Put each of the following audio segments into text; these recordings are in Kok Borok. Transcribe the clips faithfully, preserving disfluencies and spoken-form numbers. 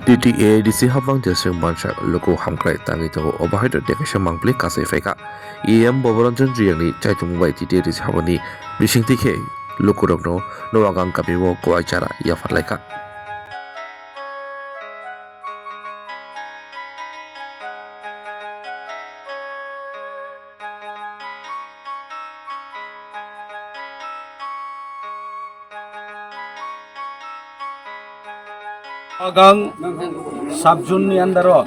T T A D C habang jeseng mansa luku hamkrai tangwi tongo, obo hai to dekaisa mangpli kasai phaikha. E M Boboranjan Riyangni chaitung bai T T A D C habangni bisingtwi khe lukurokno Noagang kamio kwai chara yapharlaikha. Agang sub-zone ni under o,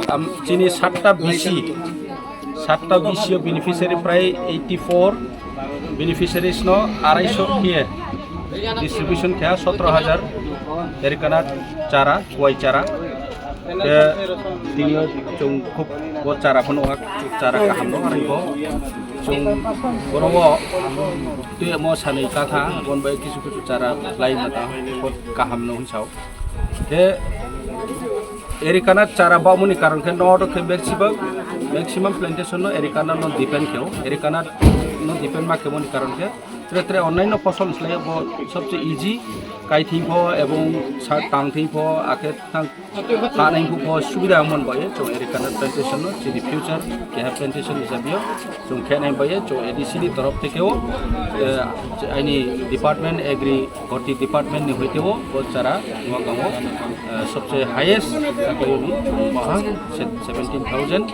am, chini satta B C, satta B C o beneficiary prai eighty four beneficiaries no arai so khe distribution khe sotro hajar erikanat chara, kwai chara. Khe tini o chwng khub bo chara phano chara kaham no arai bo. Chwng boro o twi mo sanwi kakha, bon bai kisu kisu chara lai mata, kaham no hwn sao. Khe erikanat chara baumani karon khe no do khe maximum, maximum plantation no erikanat no depend kheo, erikanat no depend ma khemoni karon khe tre tre onnaino phosol slai bo sobse easy, kai thing pho ebong sa-, tang thing pho, akhe tang, ta nai pho subida mon bai chwng erikanat plantation no chini future keha plantation hisab yo chwng khe nai bai chwng A D C ni torof theke o, eh, aini department agri Horti department ni hoite o bo chara Noagang o, eh, sobse highest taklaio ni baha se-, seventeen thousand,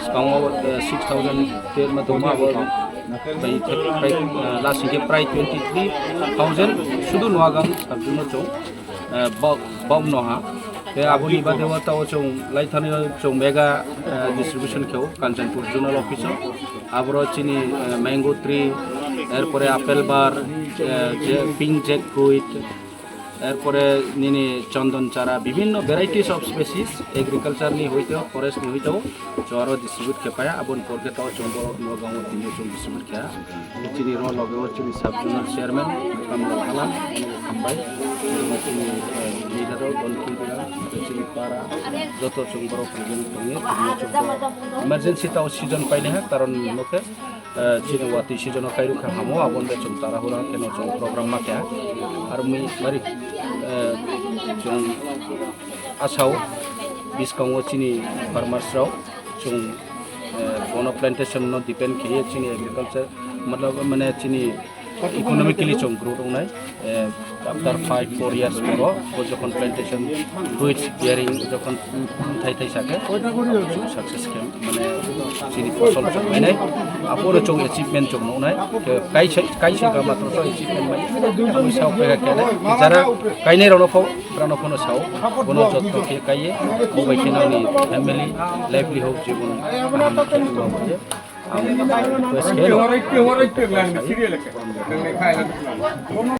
swkango, eh, six thousand ter ma tongma abo bai, bai, eh, last hingke prai twenty three thousand sudu Noagang sub-zone o chwng, eh, bau, bau no ha. Te aboni bade o tao chwng laithani o chwng mega, eh, distribution kheo Kanchanpur zonal office o. Aboro chini, eh, mango tree, erpore apple bar, eh, je pink jackfruit, erpore nini chondon chara, bibhinno varieties of species, agriculture ni hoite, forest ni hoite, chwng aro distribute khe paya, aboni por khe tao chwng bo Noagang o tini chwng distribute khe. Chini ro loge o chini sub zonal chairman, Kamla Hala, hambai, chini, eh, leader o, Don Kibra, chini para, joto chwng borok present tongo, tini chwng bo emergency tao season painaiha, karon no khe, eh, chini watwi season o kairwkha hamo, aboni bai chwng tarahura kheno chwng program ma kha. Aro mui bari, eh, chwng asao bwskango chini farmers rok chwng, eh, bono plantation no depend khaiwi chini agriculture, matlab, mane chini economically chwng growth wngnai, eh, after five, four years poro, bo jokhon plantation fruits bearing jokhon thai thai sake, success khe, mane chini phosol chwng mainai, aphuru chwng achievement chwng nuknai, khe kaisa, kaisa kama to achievement mai, aboni sao pekha khe jara kainai rokno pho, brano phano sao, bono jotto khe kaiye, bo bai khe nangni family, livelihood, jibon kaham khe. Ang request khe